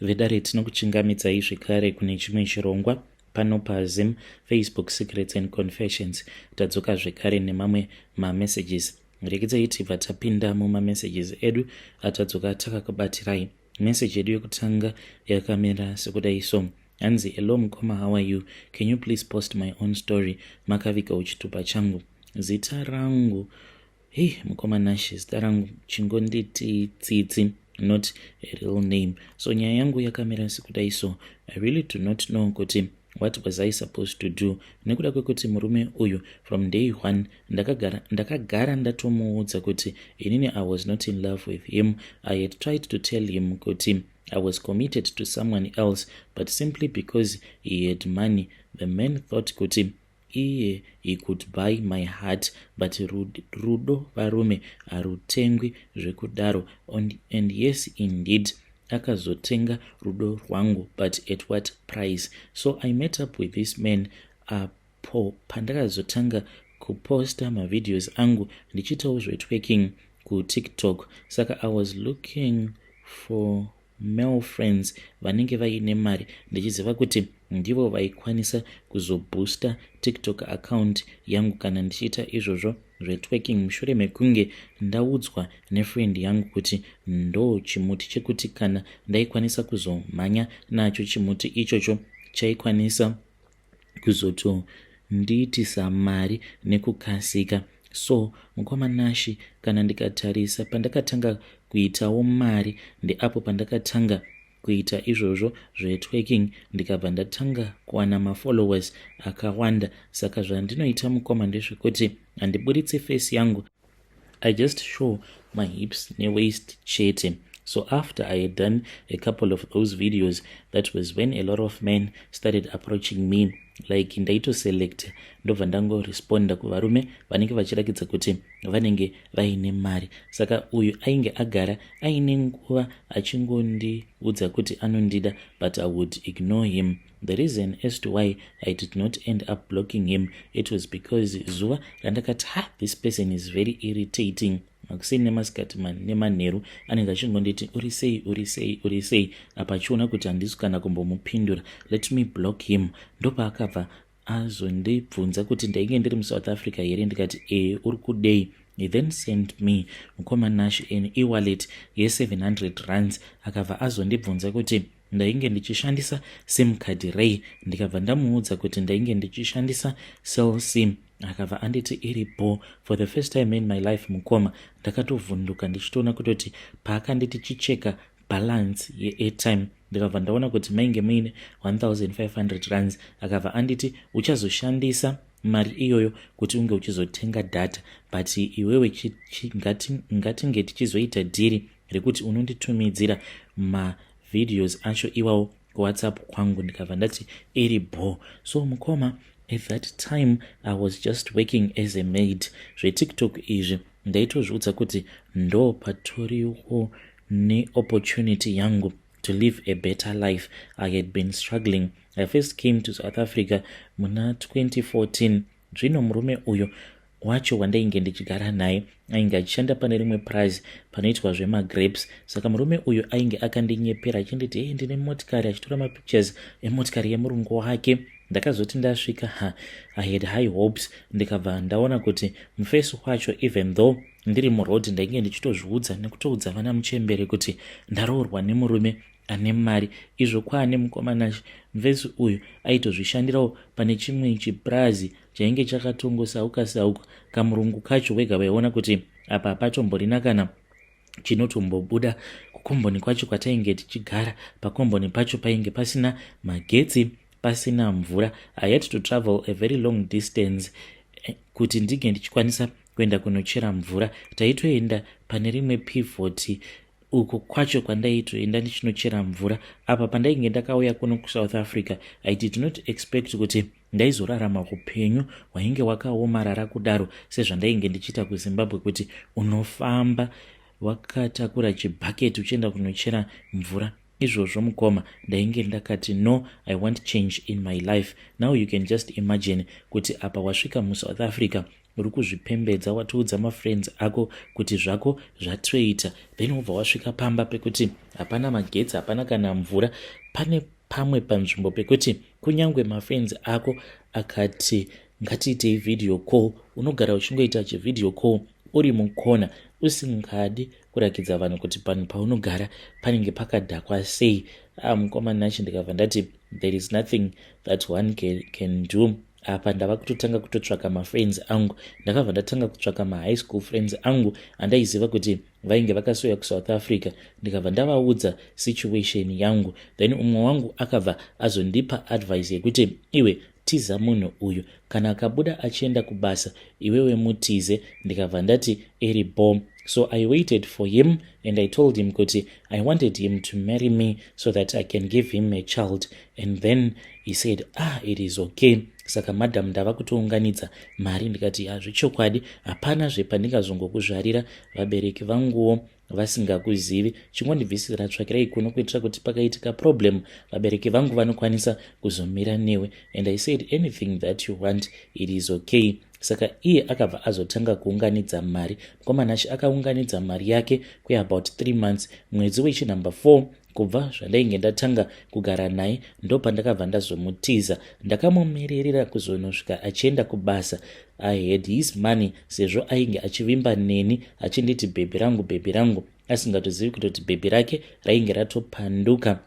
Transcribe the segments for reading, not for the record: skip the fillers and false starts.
Vedare, tinokuchingamidzai zvekare kune chimwe chirongwa pano paZim Facebook Secrets and Confessions. Tadzoka zvekare nemamwe mamessages. Rekedzai tibva tapinda mumamessages edu atadzoka takakubatirai. Message yedu yekutanga yakamira sekudai so. Hanzi, "Hello mukoma, how are you? Can you please post my own story? Makavigawo chitupa changu. Zita rangu, hei mukoma Nash, zita rangu chingonditi Tsitsi, not a real name. So nyaya yangu yakamira sekudai so. I really do not know kuti what was I supposed to do, nekuda kwekuti murume uyu from day one ndakagara ndatomuudza kuti inini I was not in love with him. I had tried to tell him kuti I was committed to someone else, but simply because he had money, the man thought kuti iye he could buy my heart. But rudo, varume, harutengwi zvekudaro. And yes, indeed, akazotenga rudo rwangu, but at what price? So I met up with this man apo pandakazotanga kuposta mavideos angu ndichiitawo zvetwerking kuTikTok. Saka I was looking for male friends vanenge vaine mari, ndichiziva kuti ndivo vaikwanisa kuzoboosta TikTok account yangu kana ndichiita izvozvo zvetwerking, mushure mekunge ndaudzwa nefriend yangu kuti ndo chimuti chekuti kana ndaikwanisa kuzomhanya nacho chimuti ichocho, chaikwanisa kuzotondiitisa mari nekukasika. So mukoma Nashi, kana ndikatarisa pandakatanga kuitawo mari, ndeapo pandakatanga kuita izvozvo zvetwerking, ndikabva ndatanga kuwana mafollowers akawanda. Saka zvandinoita, mukoma, ndezvekuti handiburitsi face yangu. I just show my hips newaist chete. So after I had done a couple of those videos, that was when a lot of men started approaching me. Like ndaitoselect, ndobva ndangoresponda kuvarume vanenge vachirakidza kuti vanenge vaine mari. Saka uyu ainge agara aine nguva achingondiudza kuti anondida, but I would ignore him. The reason as to why I did not end up blocking him, it was because zuva randakati, 'Ha, this person is very irritating,' makuseni nemasikati nemanheru anenge achingonditi, 'Uri sei? Uri sei? Uri sei?' Apa achiona kuti handisi kana kumbomupindura. Let me block him." Ndopaakabva azondibvunza kuti ndainge ndiri muSouth Africa here. Ndikati, "E, uri kudei?" He then sent me, mukoma Nash, an e-wallet ye700 rands. Akabva azondibvunza kuti ndainge ndichishandisa SIM card rei. Ndikabva ndamuudza kuti ndainge ndichishandisa Cell C. Akabva anditi iripo. For the first time in my life, mukoma, ndakatovhunduka ndichitoona kutoti paakanditi chicheka balance yeairtime, ndikabva ndaona kuti mainge muine 1500 rands. Akabva anditi, "Uchazoshandisa mari iyoyo kuti unge uchizotenga data, but iwewe ngatinge tichizoita dhiri rekuti unonditumidzira mavideos acho iwawo kuWhatsApp kwangu." Ndikabva ndati iri bo. So mukoma, at that time I was just working as a maid. ZveTikTok izvi ndaitozviudza kuti ndo patoriwo neopportunity yangu to live a better life. I had been struggling. I first came to South Africa muna 2014. Zvino murume uyo wacho wandainge ndichigara naye ainge achishanda pane rimwe prize panoitwa zvemagrapes. Saka murume uyu ainge akandinyepera achinditi, "Hey, ndine motikari," achitora mapictures emotikari yemurungu wake. Ndakazoti ndasvika, ha, I had high hopes. Ndikabva ndaona kuti mufesi wacho, even though ndiri muroad ndainge ndichitozviudza nekutoudza vana muchembere kuti ndaroorwa nemurume ane mari, izvo kwaane mukomana. Mufesi uyu aitozvishandirawo pane chimwe chipurazi chainge chakatongosauka sauka. Kamurungu kacho wega vaiona kuti apa hapatomborina kana chinotombobuda. Kukomboni kwacho kwatainge tichigara, pakomboni pacho painge pasina magetsi, pasina mvura. I had to travel a very long distance kuti ndinge ndichikwanisa kuenda kunochera mvura. Taitoenda pane rimwe pivhoti, uko kwacho kwandaitoenda ndichinochera mvura. Apa pandainge ndakauya kuno kuSouth Africa, I did not expect kuti ndaizorarama upenyu hwainge hwakaomarara kudaro, sezvandainge ndichiita kuZimbabwe, kuti unofamba wakatakura chibhaketi uchienda kunochera mvura. Izvozvo, mukoma, ndainge ndakati, "No, I want change in my life." Now you can just imagine kuti apa wasvika muSouth Africa. Uri kuzvipembedza, watoudza mafriends ako kuti zvako zvatoita, then wobva wasvika pamba pekuti hapana magetsi, hapana kana mvura. Pane pamwe panzvimbo pekuti kunyange mafriends ako akati ngatiitei video call, unogara uchingoita chivideo call uri mukona, usingadi kurakidza vanhu kuti panhu paunogara panenge pakadhakwa sei. Ah, mukoma Nashi, ndikabva ndati there is nothing that one can do apa. Ndava kutotanga kutotsvaka mafriends angu. Ndakabva ndatanga kutsvaka mahigh school friends angu andaiziva kuti vainge vakasouya kuSouth Africa. Ndikabva ndavaudza situation yangu. Then umwe wangu akabva azondipa advice yekuti, "Iwe, tiza munhu uyu. Kana akabuda achienda kubasa, iwewe mutize." Ndikabva ndati iri bom. So I waited for him and I told him kuti I wanted him to marry me so that I can give him a child, and then he said, "Ah, it is okay. Saka madam, ndava kutounganidza mari." Ndikati, "Hazvichokwadi, hapana zvepandingazongokuzvarira vabereki vanguwo vasingakuzivi. Chingondibvisira tsvakirai kuno kuitira kuti pakaitika problem, vabereki vangu vanokwanisa kuzomira newe." And I said, "Anything that you want, it is okay." Saka iye akabva azotanga kuunganidza mari. Mukoma Nashi, akaunganidza mari yake kweabout 3 months. Mwedzi wechinumber 4 kubva zvandainge ndatanga kugara naye, ndopandakabva ndazomutiza. Ndakamumirira kuzonosvika achienda kubasa. I had his money sezvo ainge achivimba neni, achinditi bhebhi rangu, bhebhi rangu, asingatozivi kutoti bhebhi rake rainge ratopanduka.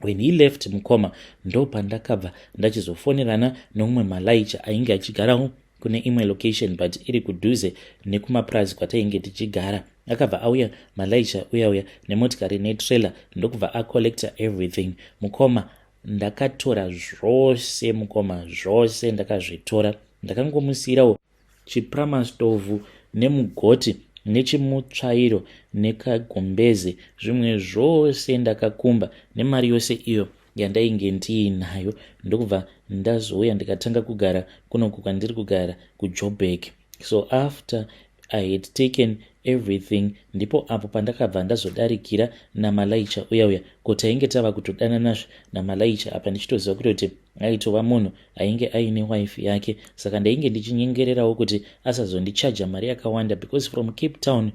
When he left, mukoma, ndo pandakabva ndachizofonerana nomumwe malaicha ainge achigarawo kune imwe location, but iri kudhuze nekumapurazi kwatainge tichigara. Akabva auya malaicha uya uya nemotikari netrailer, ndokubva acollecta everything. Mukoma, ndakatora zvose. Mukoma, zvose ndakazvitora. Ndakangomusiyirawo chiprimastovhu nemugoti nechimutsvairo nekagumbeze. Zvimwe zvose ndakakumba nemari yose iyo yandainge ndiinayo. Ndokubva ndazouya, ndikatanga kugara kunoku kwandiri kugara kuJoburg. So after I had taken everything, ndipo apo pandakabva ndazodarikira namalaicha uya uya, kuti ainge tava kutodananazve namalaicha. Apa ndichitoziva kutoti aitova munhu ainge aine wife yake, saka ndainge ndichinyengererawo kuti asazondichaja mari yakawanda, because from Cape Town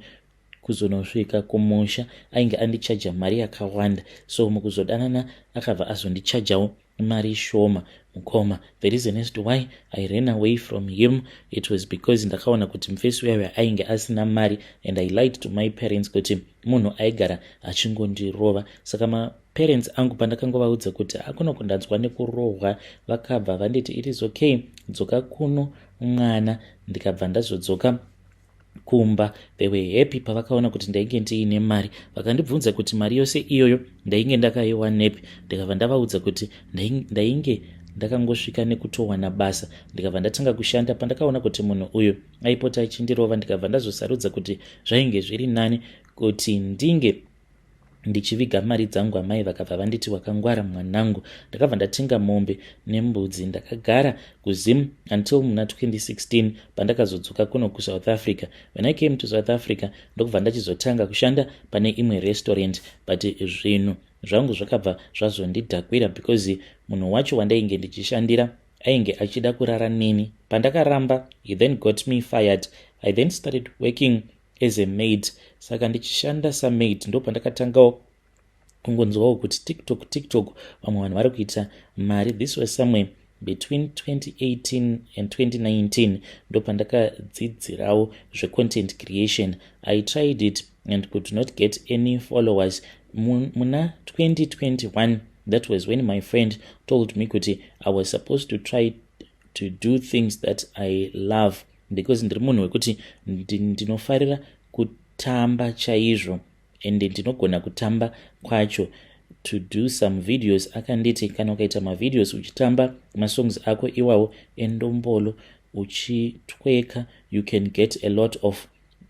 kuzonosvika kumusha ainge andichaja mari yakawanda. So mukuzodanana akabva azondichajawo mari shoma. Mukoma, the reason as to why I ran away from him, it was because ndakaona kuti mufesi uyayo ainge asina mari, and I lied to my parents kuti munhu aigara achingondirova. Saka maparents angu pandakangovaudza kuti akuna kundanzwa nekurohwa, vakabva vanditi, "It is okay, dzoka kuno mwana." Ndikabva ndazodzoka kumba. They were happy pavakaona kuti ndainge ndiine mari. Vakandibvunza kuti mari yose iyoyo ndainge ndakaiwanepi. Ndikabva ndavaudza kuti ndainge ndakangosvika nekutowana basa, ndikabva ndatanga kushanda. Pandakaona kuti munhu uyu aipota achindirova, ndikabva ndazosarudza kuti zvainge zviri nani kuti ndinge ndichiviga mari dzangu. Amai vakabva vanditi, "Wakangwara mwanangu." Ndakabva ndatenga mombe nembudzi. Ndakagara kuZim until muna 2016 pandakazodzoka kuno kuSouth Africa. When I came to South Africa, ndokubva ndachizotanga kushanda pane imwe restaurant, but zvinhu zvangu zvakabva zvazondidhakwira because munhu wacho wandainge ndichishandira ainge achida kurara neni. Pandakaramba, he then got me fired. I then started working as a maid. Saka ndichishanda samaid, ndo pandakatangawo kungonzwawo kuti TikTok, TikTok, vamwe vanhu vari kuita mari. This was somewhere between 2018 and 2019. Ndo pandakadzidzirawo zvecontent creation. I tried it and could not get any followers. Muna 2021, that was when my friend told me kuti I was supposed to try to do things that I love, because ndiri munhu wekuti ndinofarira kutamba chaizvo, ende ndinogona kutamba kwacho, to do some videos. Akanditi, "Kana ukaita mavideos uchitamba masongs ako iwawo endombolo, uchitweka, you can get a lot of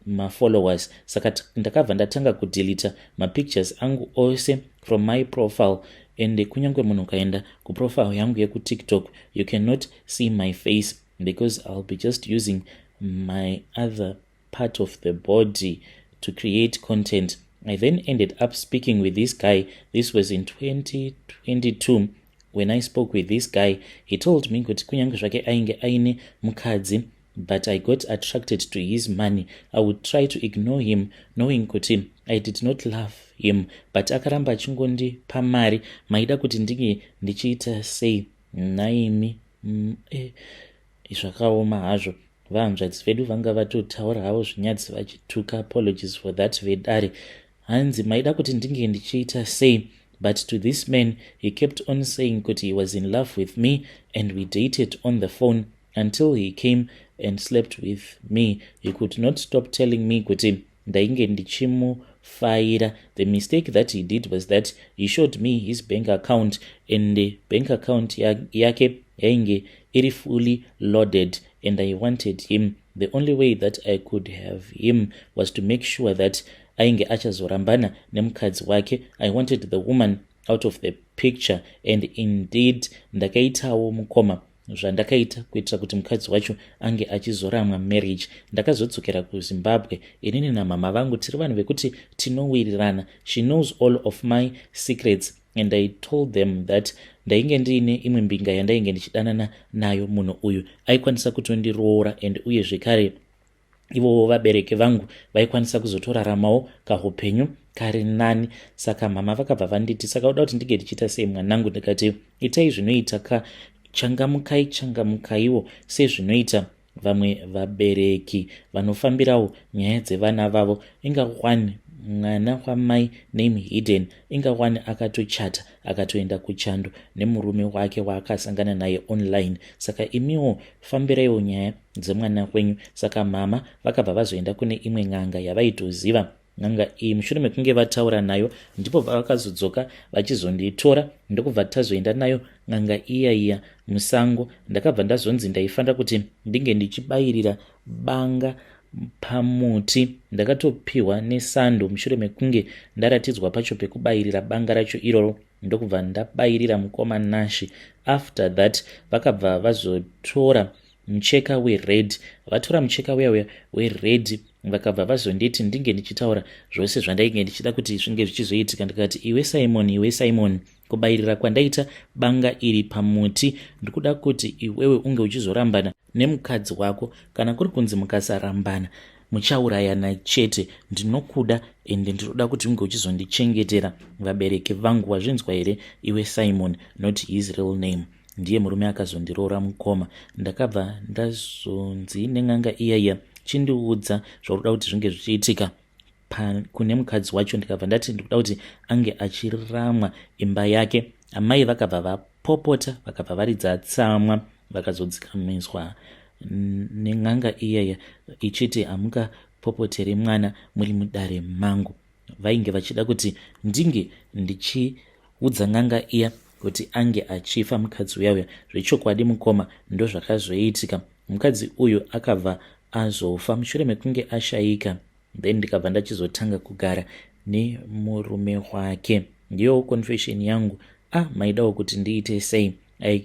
mafollowers." Saka ndakabva ndatanga kudelita mapictures angu ose from my profile, and kunyange munhu ukaenda kuprofile yangu yekuTikTok, you cannot see my face because I'll be just using my other part of the body to create content. I then ended up speaking with this guy. This was in 2022. When I spoke with this guy, he told me kuti kunyange zvake ainge aine mukadzi But I got attracted to his money. I would try to ignore him, knowing kuti I did not love him, but akaramba achingondipa mari. Maida kuti ndinge ndichiita sei nhaimi? Zvakaoma hazvo. Vahanzvadzi vedu vanga vatotaura havo zvinyadzi vachituka. Apologies for that, vedare. Hanzi, "Maida kuti ndinge ndichiita sei?" But to this man, he kept on saying kuti he was in love with me, and we dated on the phone until he came and slept with me. He could not stop telling me kuti ndainge ndichimufaira. The mistake that he did was that he showed me his bank account, and the bank account yake yainge iri fully loaded, and I wanted him. The only way that I could have him was to make sure that ainge achazorambana nemukadzi wake. I wanted the woman out of the picture, and indeed ndakaitawo, mukoma, zvandakaita kuitira kuti mukadzi wacho ange achizoramwa marriage. Ndakazodzokera kuZimbabwe. Inini namama vangu tiri vanhu vekuti tinowirirana. She knows all of my secrets, and I told them that ndainge ndiine imwe mbinga yandainge ndichidanana nayo. Munhu uyu aikwanisa kutondiroora, and uye zvekare ivowo vabereki vangu vaikwanisa kuzotoraramawo kaupenyu kari nani. Saka mama vakabva vanditi, "Saka uda kuti ndinge ndichiita sei, mwanangu?" Ndikati, "Itai zvinoita ka, changamukai, changamukaiwo sezvinoita vamwe vabereki vanofambirawo nyaya dzevana vavo. Inga wani mwana wamai name hidden, inga wani akatochata, akatoenda kuchando nemurume wake waakasangana naye online. Saka imiwo fambiraiwo nyaya dzemwana wenyu." Saka mama vakabva vazoenda kune imwe n'anga yavaitoziva. N'anga iyi, mushure mekunge vataura nayo, ndipo pavakazodzoka vachizonditora, ndokubva tazoenda nayo n'anga iya iya musango. Ndakabva ndazonzi ndaifanira kuti ndinge ndichibayirira banga pamuti. Ndakatopiwa nesando mushure mekunge ndaratidzwa pacho pekubayirira banga racho iroro, ndokubva ndabayirira, mukoma Nashi. After that vakabva vazotora mucheka wered. Vatora mucheka uya uya wered, vakabva vazonditi ndinge ndichitaura zvose zvandainge ndichida kuti zvinge zvichizoitika. Ndikati, "Iwe Simon, iwe Simon, kubayirira kwandaita banga iri pamuti, ndikuda kuti iwewe unge uchizorambana nemukadzi wako. Kana kuri kunzi mukasarambana, muchaurayana chete. Ndinokuda, ende ndinoda kuti unge uchizondichengetera vabereki vangu. Wazvinzwa here, iwe Simon?" Not his real name. Ndiye murume akazondiroora, mukoma. Ndakabva ndazonzi nen'anga iya iya, "Chindiudza zvauri kuti zvinge zvichiitika kune mukadzi wacho." Ndikabva ndati ndikuda kuti ange achiramwa imba yake. Amai vakabva vapopota, vakabva varidza tsamwa, vakazodzikamiswa nen'anga iyaya ichiti, "Hamungapopoteri mwana muri mudare mangu." Vainge vachida kuti ndinge ndichiudza n'anga iya kuti ange achifa mukadzi uya uya. Zvechokwadi, mukoma, ndozvakazoitika. Mukadzi uyu akabva azofa. Mushure mekunge ashayika, then ndikabva ndachizotanga kugara nemurume wake. Ndiyo confession yangu. Ah, maidawo kuti ndiite sei? I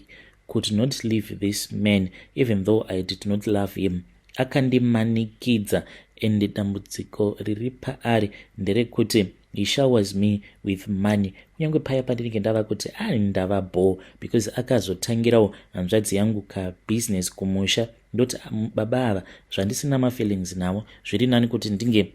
could not leave this man even though I did not love him. Akandimanikidza, and dambudziko riri paari nderekuti he showers me with money, kunyange paya pandinenge ndava kuti ari ndava bho, because akazotangirawo hanzvadzi yangu kabusiness kumusha. Ndoti baba ava, zvandisina mafeelings navo, zviri nani kuti ndinge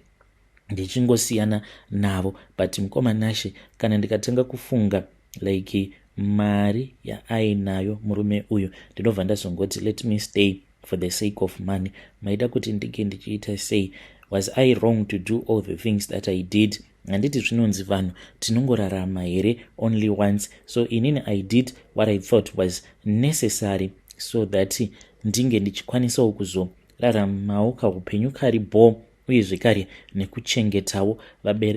ndichingosiyana navo. But mukoma Nashe, kana ndikatanga kufunga like mari yaainayo murume uyu, ndinobva ndazongoti let me stay for the sake of money. Maida kuti ndinge ndichiita sei? Was I wrong to do all the things that I did? Handiti zvinonzi vanhu tinongorarama here only once? So inini I did what I thought was necessary so that ndinge ndichikwanisawo kuzoraramawo kaupenyu kari bho, uye zvekare nekuchengetawo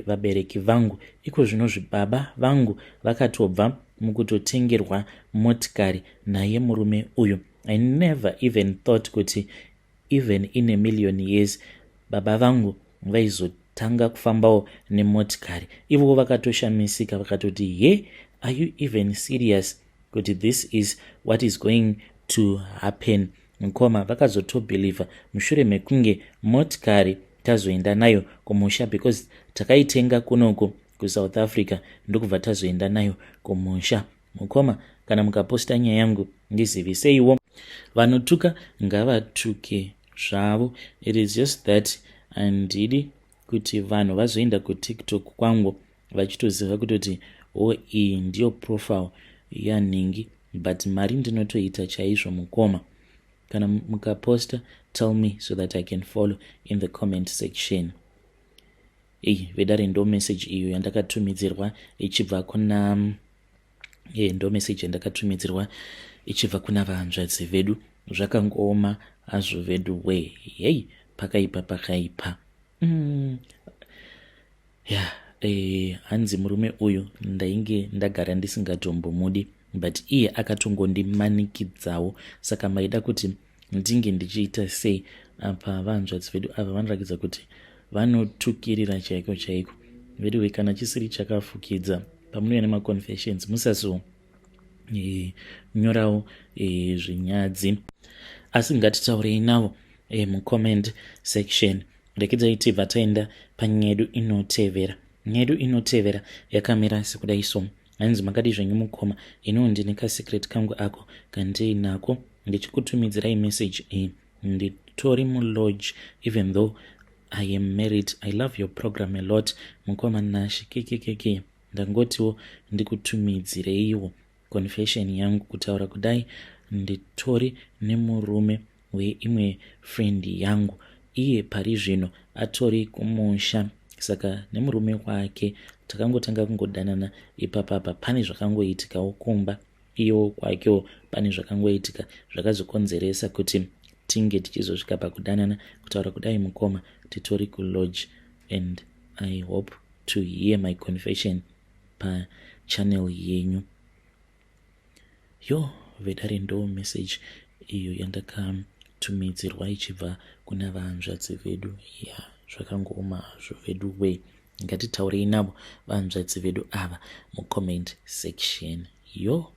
vabereki vangu. Iko zvino zvibaba vangu vakatobva mukutotengerwa motikari naye murume uyu. I never even thought kuti even in a million years baba vangu vaizotanga kufambawo nemotikari. Ivowo vakatoshamisika, vakatoti, "He, are you even serious kuti this is what is going to happen?" Mukoma, vakazotobhilivha mushure mekunge motikari tazoenda nayo kumusha, because takaitenga kunoku kuSouth Africa, ndokubva tazoenda nayo kumusha. Mukoma, kana mukaposta nyaya yangu, ndiziviseiwo. Vanotuka ngavatuke. zvavo. It is just that handidi kuti vanhu vazoenda kuTikTok kwangu vachitoziva kutoti o iyi ndiyo profile yanhingi, but mari ndinotoita chaizvo mukoma. Kana mukaposta, tell me so that I can follow in the comment section. Ei vedare, ndo message iyo yandakatumidzirwa ichibva kuna ndo message yandakatumidzirwa ichibva kuna vahanzvadzi vedu. Zvakangooma hazvo vedu we. Hei, pakaipa, pakaipa. Ya, hanzi murume uyu ndainge ndagara ndisingatombomudi, but iye akatongondimanikidzawo. Saka maida kuti ndinge ndichiita sei apa? Vahanzvadzi vedu ava vanoratidza kuti vanotukirira chaiko chaiko. Veduwe, kana chisiri chakafukidza, pamunouya nemaconfessions musazo nyorawo zvinyadzi, asi ngatitaurei navo mucomment section. Rekedzai tibva taenda panyaya yedu inotevera. Nyaya yedu inotevera yakamira sekudai so. Hanzi, "Makadi zvenyu mukoma? Iniwo ndine kasecret kangu ako kandinako. Ndichikutumidzirai message iyi nditori mulodge, even though I am married. I love your program a lot, mukoma Nashi. Kekekeke, ndangotiwo ndikutumidzireiwo confession yangu. Kutaura kudai nditori nemurume weimwe friend yangu. Iye pari zvino atori kumusha, saka nemurume wake takangotanga kungodanana ipapapa. Pane zvakangoitikawo kumba, iyewo kwakewo pane zvakangoitika zvakazokonzeresa kuti tinge tichizosvika pakudanana. Kutaura kudai mukoma, titori kulodge, and I hope to hear my confession pachannel yenyu." Yo vedare, ndo message iyo yandakatumidzirwa ichibva kuna vahanzvadzi vedu. Ya, zvakangooma hazvo vedu we. Ngatitaurei navo vahanzvadzi vedu ava mucomment section. Yo.